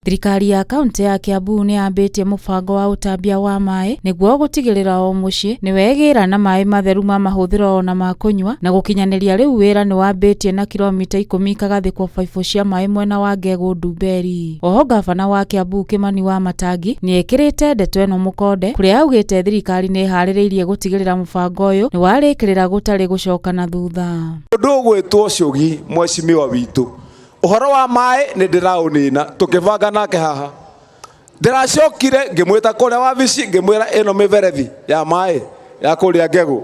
Thirikari ya kaunti ya Kiambu nĩ yambĩtie mũbango wa ũtambia wa maĩ nĩguo gũtigĩrĩra o mũciĩ nĩ wegĩra na maĩ matheru ma mahũthĩro ona ma kũnyua, na gũkinyanĩria rĩu wĩra nĩ wambĩtie na kilomita 10 ikagathĩkwo baibũ cia maĩ mwena wa Ngegũ Ndumberi. Oho ngabana wa Kiambu Kimani wa Matangi nĩ ekĩrĩte ndeto ĩno mũkonde, kũrĩa augĩte thirikari nĩ ĩharĩrĩirie gũtigĩrĩra mũbango ũyũ nĩ warĩkĩrĩra gũtarĩ gũcoka na thutha. Ũndũ ũgwĩtwo Cũgi mwecimiwa witũ, ũhoro wa maĩ nĩ ndĩraũnina tũkĩbanga nake haha. Ndĩracokire ngĩmwĩta kũrĩa wabici ngĩmwĩra ĩno mĩberethi ya maĩ ya kũrĩa Ngegũ,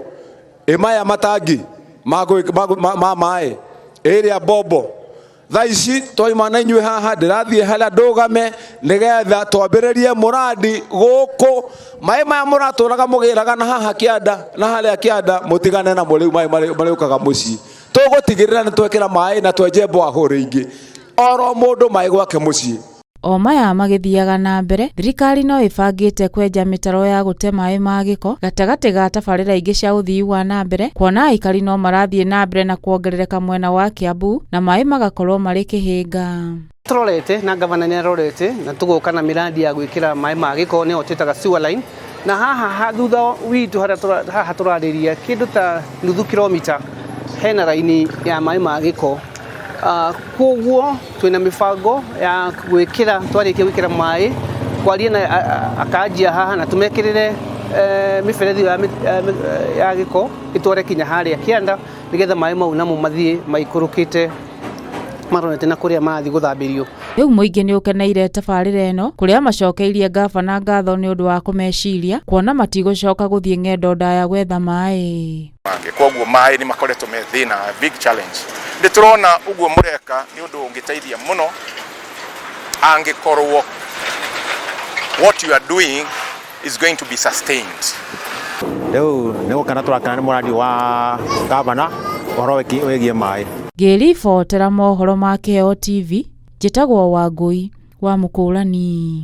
ĩ maya matangi ma maĩ, ĩrĩa mbombo. Thaa ici twaima na inyuĩ haha ndĩrathiĩ harĩa ndũgame nĩgetha twambĩrĩrie mũrandi gũkũ. Maĩ maya mũratũraga mũgĩraga na haha kĩanda na harĩa kĩanda mũtigane namo, rĩu maĩ marĩũkaga mũciĩ. Tũgũtigĩrĩra nĩ twekĩra maĩ na twenje mbwahũ rĩingĩ, oro mũndũ maĩ gwake mũciĩ. O maya magĩthiaga na mbere, thirikari no ĩbangĩte kwenja mĩtaro ya gũte maĩ ma gĩko gatagatĩ ga tabarĩra ingĩ cia ũthii wa na mbere, kuona aikari no marathiĩ na mbere na kuongerereka mwena wa Kiambu na maĩ magakorwo marĩ kĩhĩnga. Tũrorete na gavana nĩ arorete na tũgoka na mĩrandi ya gwĩkĩra maĩ ma gĩko nĩyo twĩtaga sewer line, na haha thutha witũ harĩa haha tũrarĩria kĩndũ ta nuthu kilomita hena raini ya maĩ ma gĩko. Koguo twĩna mĩbango ya gwĩkĩra, twarĩkia gwĩkĩra maĩ kwaria na akanjia haha na tũmekĩrĩre mĩberethi ĩyo ya gĩko ĩtware kinya harĩa kĩanda nĩgetha maĩ mau namo mathiĩ maikũrũkĩte marorete na kũrĩa marathiĩ gũthambĩrio. Rĩu mũingĩ nĩ ũkeneire tabarĩra ĩno, kũrĩa macokeirie ngabana ngatho nĩ ũndũ wa kũmeciria, kuona matigũcoka gũthiĩ ng'endo ndaya gwetha maĩ. Koguo maĩ nĩ makoretwo me thĩna, big challenge. Nĩ tũrona ũguo mũreka nĩ ũndũ ũngĩteithia mũno angĩkorwo what you are doing is going to be sustained. Rĩu nĩ gũkena tũrakena nĩ mũrandi wa gavana ũhoro wĩgiĩ maĩ. Ngĩribotera mohoro ma Kĩheo TV, njĩtagwo Wangũi wa Mũkũrani.